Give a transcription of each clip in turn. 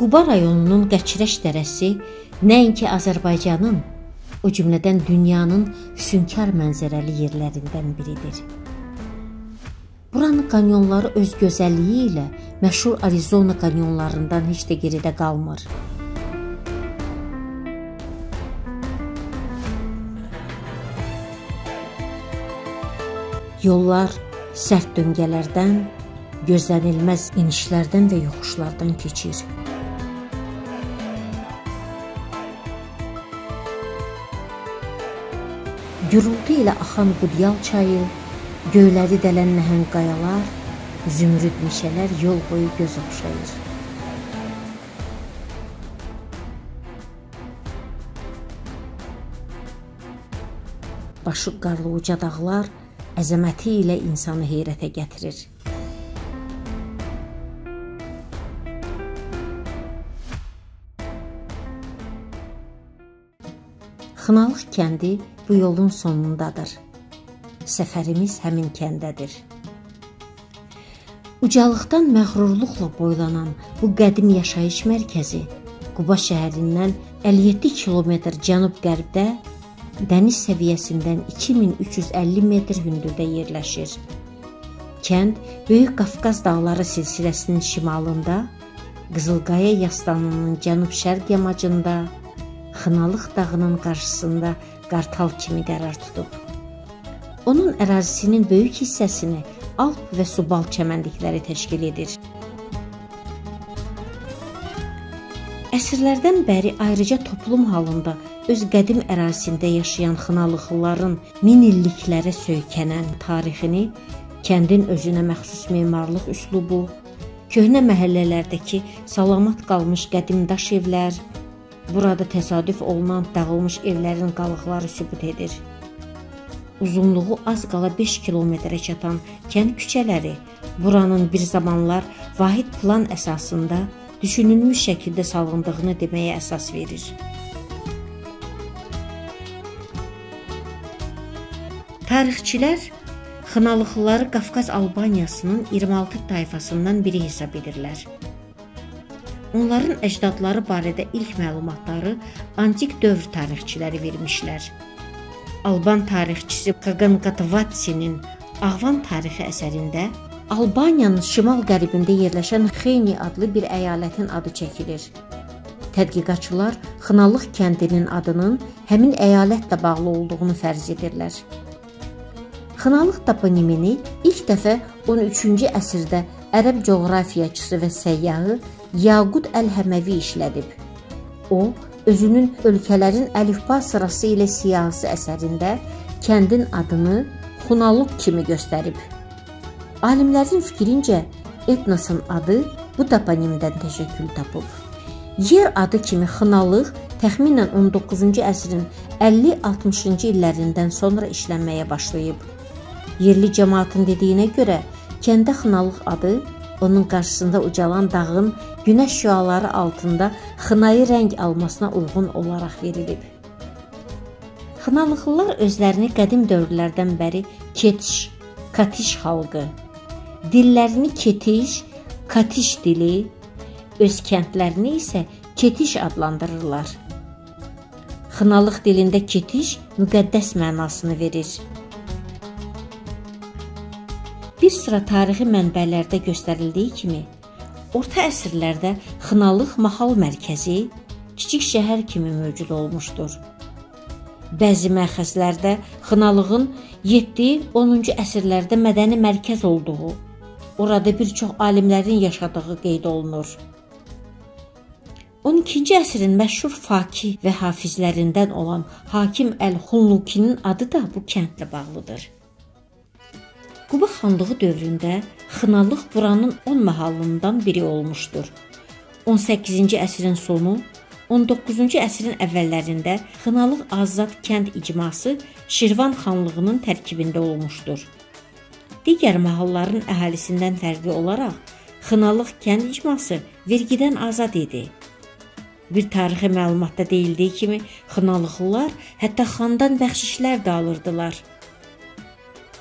Quba rayonunun Qəçirəş dərəsi nəinki Azərbaycanın, o cümlədən dünyanın füsunkar mənzərəli yerlərindən biridir. Buranın kanyonları öz gözəlliyi ilə məşhur Arizona kanyonlarından heç də geridə qalmır. Yollar sərt döngələrdən, gözlənilməz inişlərdən və yoxuşlardan keçir. Gürultu ilə axan Qudyal çayı, göyləri dələn nəhəng qayalar, zümrüd meşələr yol boyu göz oxşayır. Başı qarlı uca dağlar əzəməti ilə insanı heyrətə gətirir. Xınalıq kəndi bu yolun sonundadır. Səfərimiz həmin kəndədir. Ucalıqdan məğrurluqla boylanan bu qədim yaşayış mərkəzi Quba şəhərindən 57 kilometr cənub-qərbdə, dəniz səviyyəsindən 2350 metr hündürdə yerləşir. Kənd Böyük Qafqaz dağları silsiləsinin şimalında, Qızılqaya yastanının cənub-şərq yamacında, Xınalıq dağının qarşısında qartal kimi qərar tutub. Onun ərazisinin böyük hissəsini alp və subal çəmənlikləri təşkil edir. Əsrlərdən bəri ayrıca toplum halında öz qədim ərazisində yaşayan xınalıqlıların min illiklərə söykənən tarixini, kəndin özünə məxsus memarlıq üslubu, köhnə məhəllələrdəki salamat qalmış qədim daş evlər, burada təsadüf olunan dağılmış evlərin qalıqları sübut edir. Uzunluğu az qala 5 kilometrə çatan kənd küçələri buranın bir zamanlar vahid plan əsasında düşünülmüş şəkildə salındığını deməyə əsas verir. Tarixçilər Xınalıqlıları Qafqaz Albaniyasının 26 tayfasından biri hesab edirlər. Onların əcdadları barədə ilk məlumatları antik dövr tarixçiləri vermişlər. Alban tarixçisi Kaganqatvatsinin Ağvan tarixi əsərində Albaniyanın şimal-qərbində yerləşən Xeyni adlı bir əyalətin adı çəkilir. Tədqiqatçılar Xınalıq kəndinin adının həmin əyalətlə bağlı olduğunu fərz edirlər. Xınalıq toponimini ilk dəfə 13-cü əsrdə ərəb coğrafiyaçısı və səyyahı Yaqud Əl-Həməvi işlədib. O, özünün ölkələrin əlifba sırası ilə siyahısı əsərində kəndin adını Xunaluq kimi göstərib. Alimlərin fikrincə, etnosun adı bu toponimdən təşəkkül tapıb. Yer adı kimi Xınalıq təxminən 19-cu əsrin 50-60-cı illərindən sonra işlənməyə başlayıb. Yerli cəmaatın dediyinə görə, kəndə Xınalıq adı onun qarşısında ucalan dağın günəş şüaları altında xınayı rəng almasına uyğun olaraq verilib. Xınalıqlılar özlərini qədim dövrlərdən bəri Ketiş, Katiş xalqı, dillərini Ketiş, Katiş dili, öz kəndlərini isə Ketiş adlandırırlar. Xınalıq dilində Ketiş müqəddəs mənasını verir. Bir sıra tarixi mənbələrdə göstərildiyi kimi, orta əsrlərdə Xınalıq mahal mərkəzi, kiçik şəhər kimi mövcud olmuşdur. Bəzi məxəzlərdə Xınalığın 7-10-cu əsrlərdə mədəni mərkəz olduğu, orada bir çox alimlərin yaşadığı qeyd olunur. 12-ci əsrin məşhur fakih və hafizlərindən olan Hakim Əl-Xunlukinin adı da bu kəndlə bağlıdır. Quba xanlığı dövründə Xınalıq buranın 10 mahallından biri olmuşdur. 18-ci əsrin sonu, 19-cu əsrin əvvəllərində Xınalıq Azad kənd icması Şirvan xanlığının tərkibində olmuşdur. Digər mahalların əhalisindən fərqli olaraq Xınalıq kənd icması vergidən azad idi. Bir tarixi məlumatda deyildiyi kimi Xınalıqlılar hətta xandan bəxşişlər də alırdılar.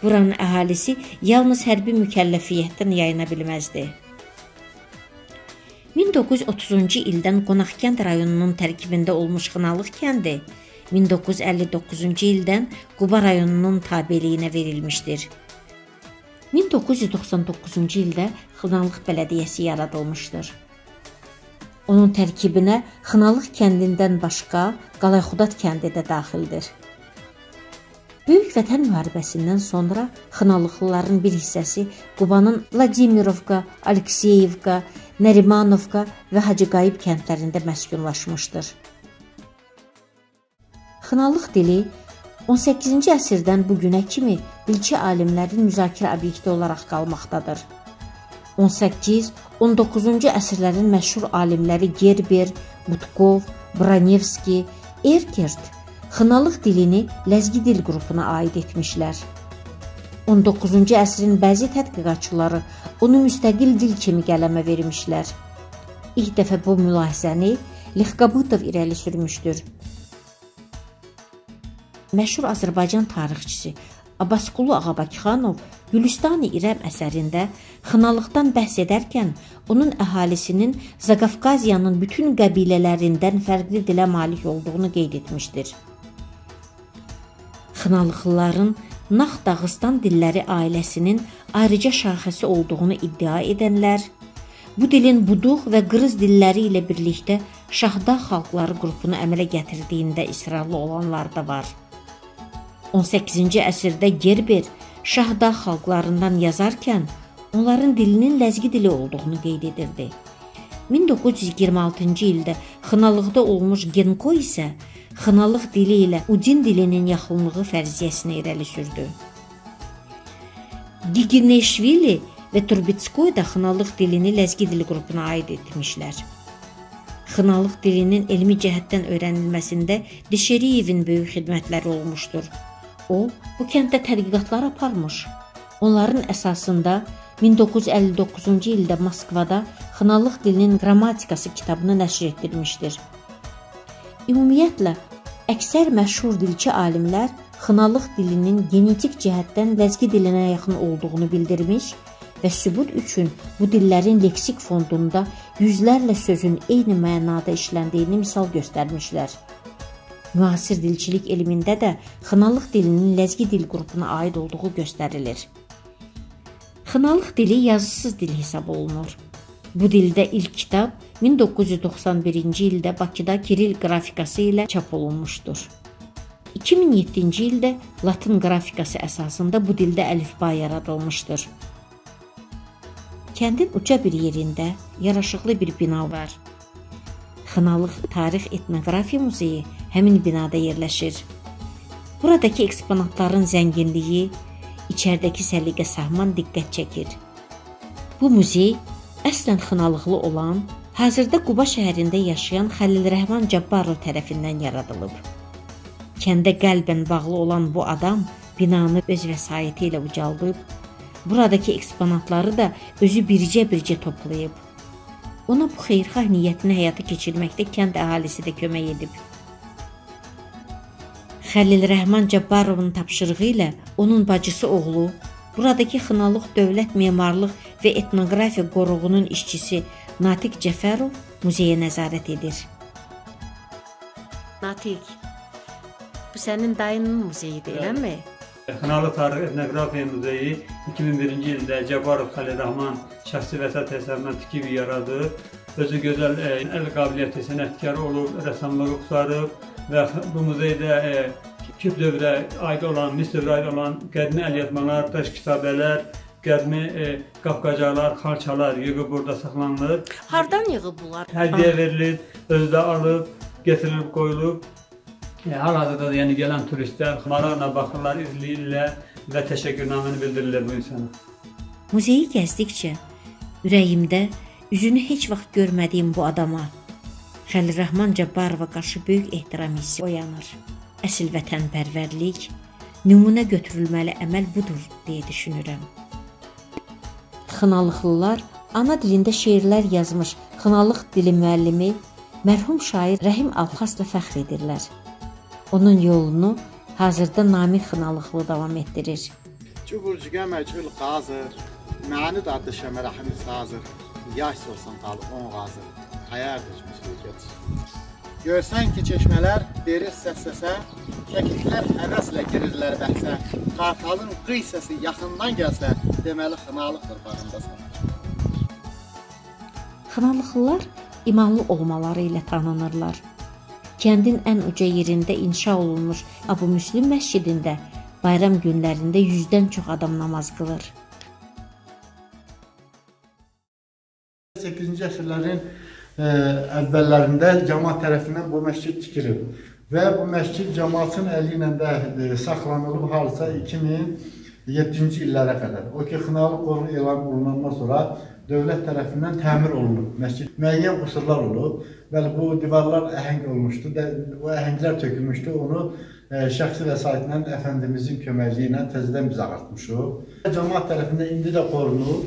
Buranın əhalisi yalnız hərbi mükəlləfiyyətdən yayına bilməzdi. 1930-cu ildən Qonaqkənd rayonunun tərkibində olmuş Xınalıq kəndi 1959-cu ildən Quba rayonunun tabeliyinə verilmişdir. 1999-cu ildə Xınalıq Bələdiyyəsi yaradılmışdır. Onun tərkibinə Xınalıq kəndindən başqa Qalayxudat kəndi də daxildir. Böyük Vətən müharibəsindən sonra Xınalıqlıların bir hissəsi Qubanın Vladimirovka, Alekseyevka, Nərimanovka və Hacıqayıb kəndlərində məskunlaşmışdır. Xınalıq dili 18-ci əsrdən bu günə kimi dilçi alimlərin müzakirə obyekti olaraq qalmaqdadır. 18-19-cu əsrlərin məşhur alimləri Gerber, Butkov, Bronevski, Erkert Xınalıq dilini ləzgi dil qrupuna aid etmişlər. 19-cu əsrin bəzi tədqiqatçıları onu müstəqil dil kimi qələmə vermişlər. İlk dəfə bu mülahizəni Lixkabutov irəli sürmüşdür. Məşhur Azərbaycan tarixçisi Abbasqulu Ağabakxanov Gülüstan-i İrəm əsərində Xınalıqdan bəhs edərkən onun əhalisinin Zaqafqaziyanın bütün qəbilələrindən fərqli dilə malik olduğunu qeyd etmişdir. Xınalıqlıların Nax-Dağıstan dilləri ailəsinin ayrıca şaxəsi olduğunu iddia edənlər, bu dilin Buduq və Qırız dilləri ilə birlikdə Şahdağ xalqları qrupunu əmələ gətirdiyində israrlı olanlar da var. 18-ci əsrdə Gerber Şahdağ xalqlarından yazarkən onların dilinin ləzgi dili olduğunu qeyd edirdi. 1926-cı ildə Xınalıqda olmuş Genko isə Xınalıq dili ilə Udin dilinin yaxınlığı fərziyyəsini irəli sürdü. Gigineşvili və Trubetskoy da Xınalıq dilini ləzgi dili qrupuna aid etmişlər. Xınalıq dilinin elmi cəhətdən öyrənilməsində Dişeriyevin böyük xidmətləri olmuşdur. O, bu kənddə tədqiqatlar aparmış. Onların əsasında 1959-cu ildə Moskvada Xınalıq dilinin qrammatikası kitabını nəşr etdirmişdir. Ümumiyyətlə, əksər məşhur dilçi alimlər Xınalıq dilinin genetik cəhətdən ləzgi dilinə yaxın olduğunu bildirmiş və sübut üçün bu dillərin leksik fondunda yüzlərlə sözün eyni mənada işləndiyini misal göstərmişlər. Müasir dilçilik elmində də Xınalıq dilinin ləzgi dil qrupuna aid olduğu göstərilir. Xınalıq dili yazısız dil hesab olunur. Bu dildə ilk kitab 1991-ci ildə Bakıda Kiril qrafikası ilə çap olunmuşdur. 2007-ci ildə Latın qrafikası əsasında bu dildə əlifba yaradılmışdır. Kəndin uca bir yerində yaraşıqlı bir bina var. Xınalıq Tarix Etnoqrafiya Muzeyi həmin binada yerləşir. Buradakı eksponatların zənginliyi, içəridəki səliqə sahman diqqət çəkir. Bu muzey əslən Xınalıqlı olan, hazırda Quba şəhərində yaşayan Xəlil Rəhman Cabbarov tərəfindən yaradılıb. Kəndə qəlbən bağlı olan bu adam binanı öz vəsaiti ilə ucaldıb, buradakı eksponatları da özü bircə-bircə toplayıb. Ona bu xeyirxah niyyətini həyata keçirməkdə kənd əhalisi də kömək edib. Xəlil Rəhman Cabbarovun tapşırığı ilə onun bacısı oğlu, buradakı Xınalıq Dövlət Memarlıq və Etnoqrafiya Qoruğunun işçisi Natiq Cəfərov muzeyə nəzarət edir. Natiq, bu sənin dayının muzeyidir, eləmi? Xınalıq Tarix Etnoqrafiya Muzeyi 2001-ci ildə Cabbarov Xəlil Rəhman şəxsi vəsait hesabına tikib yaradıb. Özü gözəl əl qabiliyyəti sənətkarı olub, rəssamlığı qurtarıb və bu muzeydə Küp dövrə aid olan, Mis dövrə aid olan qədimi əlyazmalar, daş kitabələr, qədimi qapqacaqlar, xalçalar yığıb burada saxlanılır. Hardan yığıb bunlar? Hədiyyə verilir, özü də alıb, getirilib, qoyulub. Hal-hazırda da yəni gələn turistlər maraqla baxırlar, izləyirlər və təşəkkürnaməni bildirirlər bu insana. Muzeyi gəzdikcə ürəyimdə üzünü heç vaxt görmədiyim bu adama, Xəlil Rəhman Cabbarova qarşı böyük ehtiram hissi oyanır. Əsl vətənpərvərlik, nümunə götürülməli əməl budur deyə düşünürəm. Xınalıqlılar ana dilində şeirlər yazmış Xınalıq dili müəllimi mərhum şair Rəhim Alxasla fəxr edirlər. Onun yolunu hazırda Namiq Xınalıqlı davam etdirir. Yaş olsan talı 10 qazı, xayardır musiqət. Görsən ki, çeşmələr verir səs-səsə, kəkliklər həvəslə girirlər bəhsə, qartalın qıy səsi yaxından gəlsə, deməli Xınalıq torpağındasan. Xınalıqlılar imanlı olmaları ilə tanınırlar. Kəndin ən uca yerində inşa olunmuş Abu Müslüm məscidində bayram günlərində 100-dən çox adam namaz qılır. 8-ci əsrlərin əvvəllərində cəmaat tərəfindən bu məscid tikilib və bu məscid cəmaatın əli ilə də saxlanılıb hardasa 2007-ci illərə qədər. O ki, Xınalıq qoruğu elan olunandan sonra dövlət tərəfindən təmir olunub. Məscid müəyyən qüsurlar olub. Bəli, bu divarlar əhəng olmuşdu, o əhənglər tökülmüşdü. Onu şəxsi vəsaitlə əfəndimizin köməkliyi ilə təzədən biz ağartmışıq. Cəmaat tərəfindən indi də qorunur.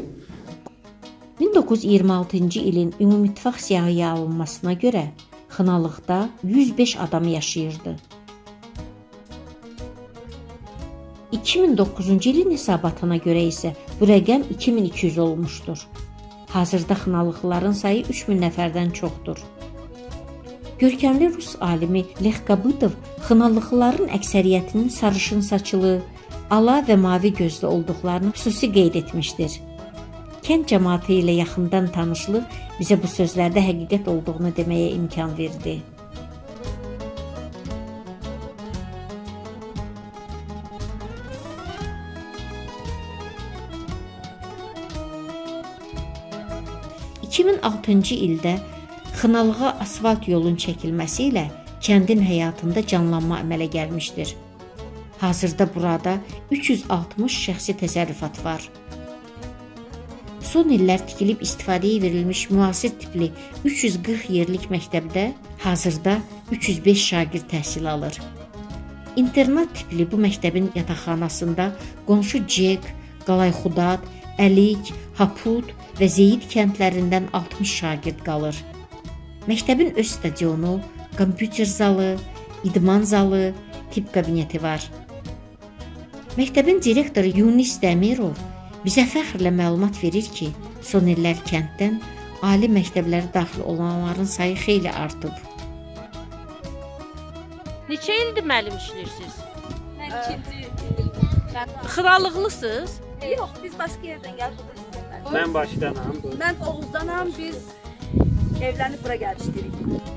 1926-cı ilin Ümumittifaq siyahıya alınmasına görə Xınalıqda 105 adam yaşayırdı. 2009-cu ilin hesabatına görə isə bu rəqəm 2200 olmuşdur. Hazırda Xınalıqlıların sayı 3000 nəfərdən çoxdur. Görkəmli rus alimi Lex Kabıtov Xınalıqlıların əksəriyyətinin sarışın saçlı, ala və mavi gözlü olduqlarını xüsusi qeyd etmişdir. Kənd cəmaatı ilə yaxından tanışlıq bizə bu sözlərdə həqiqət olduğunu deməyə imkan verdi. ...2006-cı ildə Xınalığa asfalt yolun çəkilməsi ilə kəndin həyatında canlanma əmələ gəlmişdir. Hazırda burada 360 şəxsi təsərrüfat var. Son illər tikilib istifadəyə verilmiş müasir tipli 340 yerlik məktəbdə hazırda 305 şagird təhsil alır. İnternat tipli bu məktəbin yataqxanasında qonşu Cek, Qalayxudat, Əlik, Haput və Zeyid kəndlərindən 60 şagird qalır. Məktəbin öz stadionu, kompüter zalı, idman zalı, tibb kabineti var. Məktəbin direktoru Yunis Dəmirov bizə fəxrlə məlumat verir ki, son illər kənddən ali məktəblərə daxil olanların sayı xeyli artıb. Neçə ildir müəllim işləyirsiniz? Mən ikinci il. Xınalıqlısınız? Yox, biz başqa yerdən gəlib burada işləyirik. Mən Bakıdanam. Mən Oğuzdanam, biz evlənib bura gəlişdirik.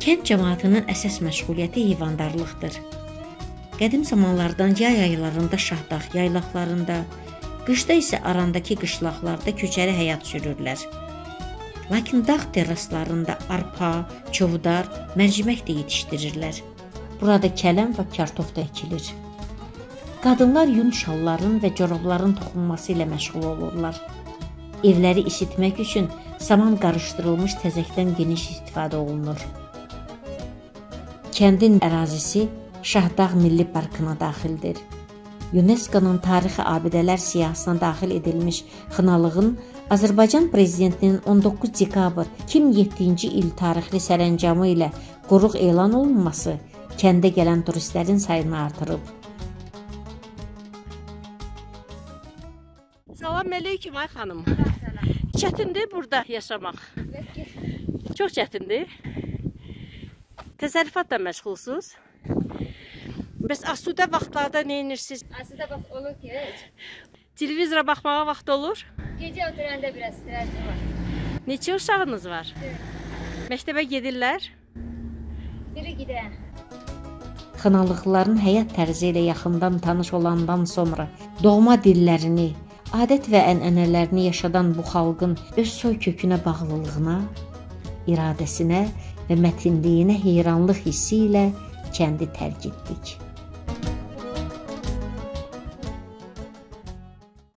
Kənd cəmaatının əsas məşğuliyyəti heyvandarlıqdır. Qədim zamanlardan yay aylarında Şahdağ yaylaqlarında, qışda isə arandakı qışlaqlarda köçəri həyat sürürlər. Lakin dağ terraslarında arpa, çovdar, mərcimək də yetişdirirlər. Burada kələm və kartof da əkilir. Qadınlar yun şalların və corabların toxunması ilə məşğul olurlar. Evləri isitmək üçün saman qarışdırılmış təzəkdən geniş istifadə olunur. Kəndin ərazisi Şahdağ Milli Parkına daxildir. UNESCO-nun tarixi abidələr siyahısına daxil edilmiş Xınalığın Azərbaycan Prezidentinin 19 dekabr 2007-ci il tarixli sərəncamı ilə qoruq elan olunması kəndə gələn turistlərin sayını artırıb. Salam əleykum ay xanım. Çətindir burada yaşamaq. Çox çətindir. Təsərrüfatla məşğulsunuz. Bəs asudə vaxtlarda nə edirsiniz? Asudə vaxt olur ki, heç. Televizora baxmağa vaxt olur? Gecə oturanda biraz stresli var. Neçə uşağınız var? 4. Məktəbə gedirlər? Biri gedir. Xınalıqlıların həyat tərzi ilə yaxından tanış olandan sonra doğma dillərini, adət və ənənələrini yaşadan bu xalqın öz soy kökünə bağlılığına, iradəsinə və mətinliyinə heyranlıq hissi ilə kəndi tərk etdik.